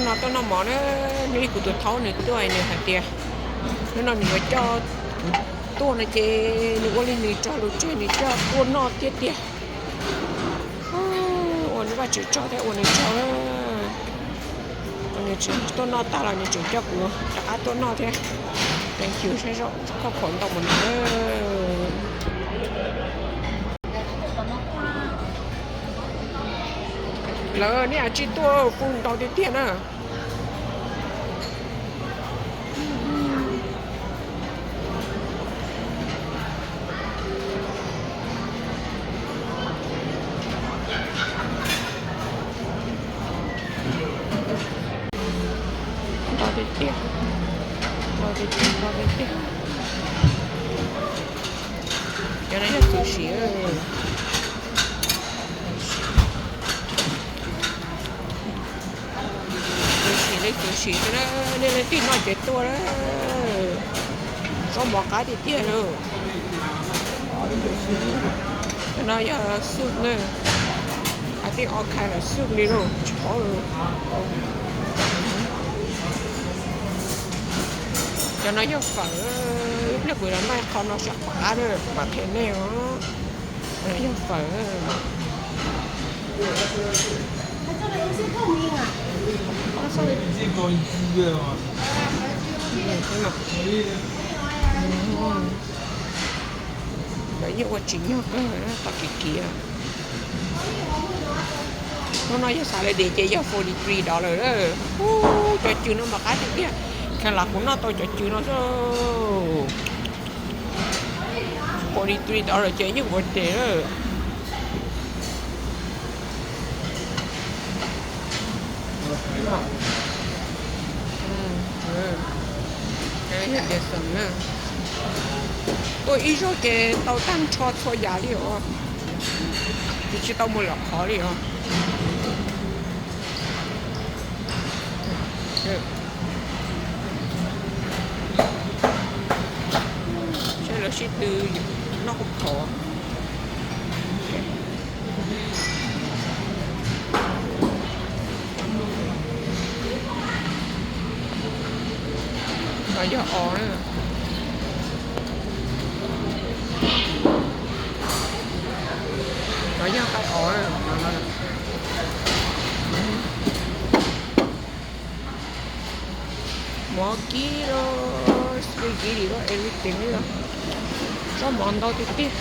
Tuaj noj mov na, nws li kuv tus thaub nws tuaj nws hais tias hnub no nws yuav coj kuv tuaj no ces nws ua li nws raug lus tseg nws coj tuaj noj tiag tiag. Ua nws Vajtswv tsaug thiab ua nws tsaug, ua nws tseem tuaj noj tag los nws tseem coj kuv rov qab tuaj noj thiab. Thank you sab zog khauj khaum ntau mus no. Lawv nej a tsis tuaj fu ntau tiag tiag na. Ntau tiag tiag, ntau tiag tiag, ntau tiag tiag. Cov no yog txuv si. Txuv si li txuv si xwb na, nej leej twg noj ces tuaj na. Zaub mov qab tiag tiag li. Cov no yog soup na, I think all kind of soup li lauj, tsis paub. Cov no yog fawm, ib pliag kuv yuav noj qhov no saib qhov qab na, mam qhia nej os. Yog fawm. Lawv yeej ua tsis nyog kawg, tau kiv kiv. Hnub no yog Saturday ces yog forty three dollar lawm. Ub, cov cw no mas qab tiag tiag. Kheev lam kuv noj tau cov cw no xwb. Forty three dollar ces yeej ua tes lawm. Tuaj ib zaug ces tau tag nrho txhua yam li os. Tsis, tsis tau mus lawm qhov li os. Saib lawv sib tw noj khaub khov. No yog os, no yog qaib os. Mov kib los, spaghetti los, everything li os. Zaub mov ntau tiag tiag.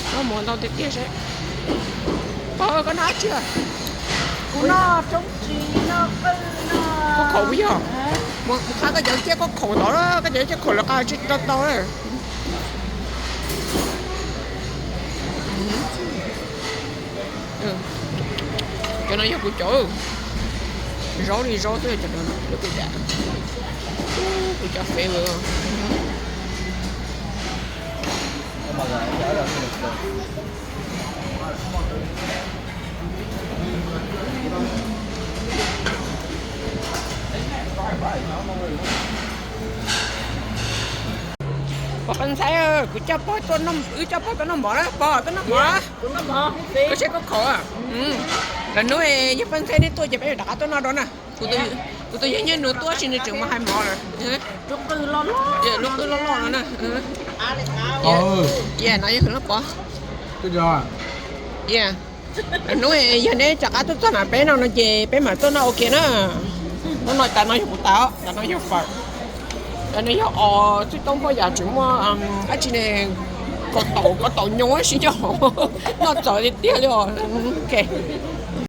Zaub mov ntau tiag tiag seb. Pog, koj noj dab tsi? Kuv noj roob ris, noj qwj, noj khaub khaum puas yog? Mus qhab koj cov ciaj khaub khaum ntawd, koj cov ciaj khaub khaum lawv qab tsis tau tau. Cov no yog kuv cov, zaub li zaub xwb cov no, lub kuv cov, kuv cov favorite. Pog Paj Ntxhais, kuv coj pog tuaj noj, wb coj pog tuaj noj mov na, pog tuaj noj mov. Koj saib khaub khaum. Lwm hnub yog Paj Ntxhais nej tuaj ces peb rov qab tuaj noj dua na. Kuv tus yawg niaj hnub tuaj tab sis nws tseem mus hais mov lawm. Lub qwj loj loj no na. Yes, no yog lub pov. Yes. Lwm hnub yog neb rov qab tuaj txog na peb no no ces peb mam tuaj noj ua ke na. Hnub no tas no yog kuv tas, tas no yog fawm. Tas no yog os, txhij toob poj yam tseem muaj dab tsi ne, kaus taum, kaus taum nyoos sib nyob hauv, noj txaus tiag tiag li os. Ok.